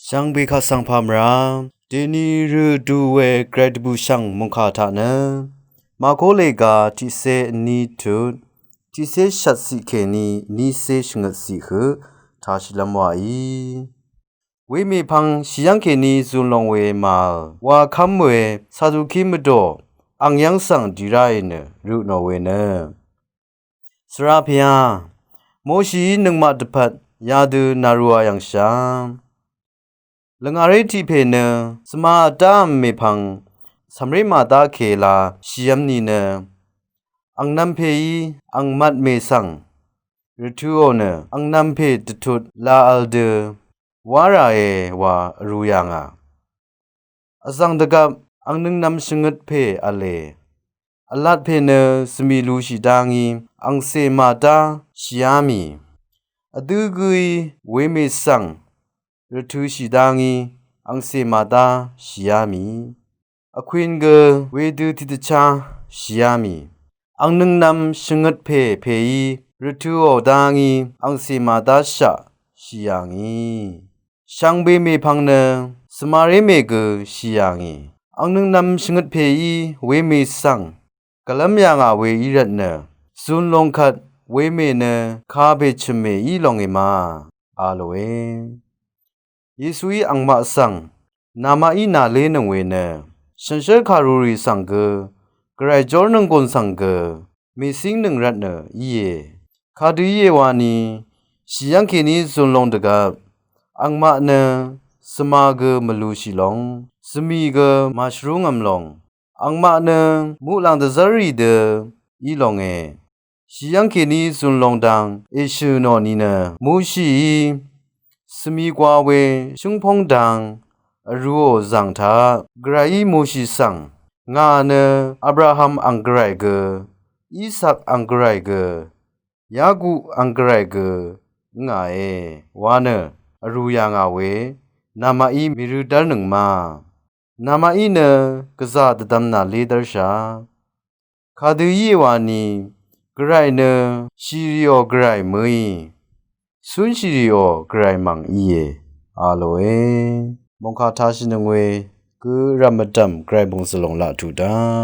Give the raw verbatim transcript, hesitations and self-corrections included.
Shvngbe kaq svng pà mvrá dèni rø du we gvray dvbùshv̀ng mòngkà taq nø Màkó lèga tiqcé vní tut tiqcé shvtciq kèní vnícé shvngøtciq høq tashìlv́m wàí. Wemèpvng shì yv́ng kèní zun long we màvl wa kv́m we Saduki mvdò ang yv́ng svng dì ráì nø rø tnò we nø, svra pèá, Moshií nøngmaq dvpvt yadø nàrua yv̀ngshà. Lvngàré tiq pè nø svma vdá vm mèpvng cv̀mré màdá kèla shìvm nìnø, angnv̄m pèí angmat mè svng rvtø̄ò nø angnv̄m pè dvtut la vl dø wá ràe wa vrū yà ngà. Vzv̀ng dvgvp angnøngnv̄m shvngøt pè v̄le. Vlat pè nø svmì lushì dá ngí angcè màdá shìá mì. Vdǿ gǿí wemè svng rvtø̄shì dá ngí angcè màdá shìá mì. Vkwin gø wedø tiqdvchá shìá mì. Angnøngnv̄m shvngøt pè pèí rvtø̄ò dá ngí angcè màdá shaq shì yà ngì. Shvngbe mèpvng nø svmaré mè gø shì yà ngì. Angnøngnv̄m shvngøt pèí wemè svng gvlv́m yà ngà we í rvtnø, zun long kvt wemè nø kabè chø̀mmè í longe ma a lòe. Yesuí angmaq svng namaqí nàlénøng we nø, shànshér kàrurì svng gø, gvray jórnònggùn svng gø mècíngnøng rvtnø íe. Kadø íe wani, shì yv́ng kèní zun long dvgvp angmaq nø svma gø mvlushì long, svmì gø màshvrúngvm long, angmaq nø muqlàng dvzv́rrì dø í longe. Shì yv́ng kèní zun long dang èshø̀ nò nìnø, Moshií svmi gwa we shǿngpóng dang vrūò zv̀ng taq, gvrayí Moshi svng, ngà nø Abraham ang gvray gø, Isak ang gvray gø, Yakup ang gvray gø ngàe wa nø vrū yà ngà we, namaqí mèrø dv́rnøng ma. Namaqí nø gvzà dvdvm nàlé dv́rshà. Kadø íe wani, gvray nø shìrìò gvray mø̀í, cúnshìrìò gvray mv̀ng íe a lòe. Mòngkà tashìnøng we gø rv̀m vdv̀m gvray bùng zvlòng laq tuq daq.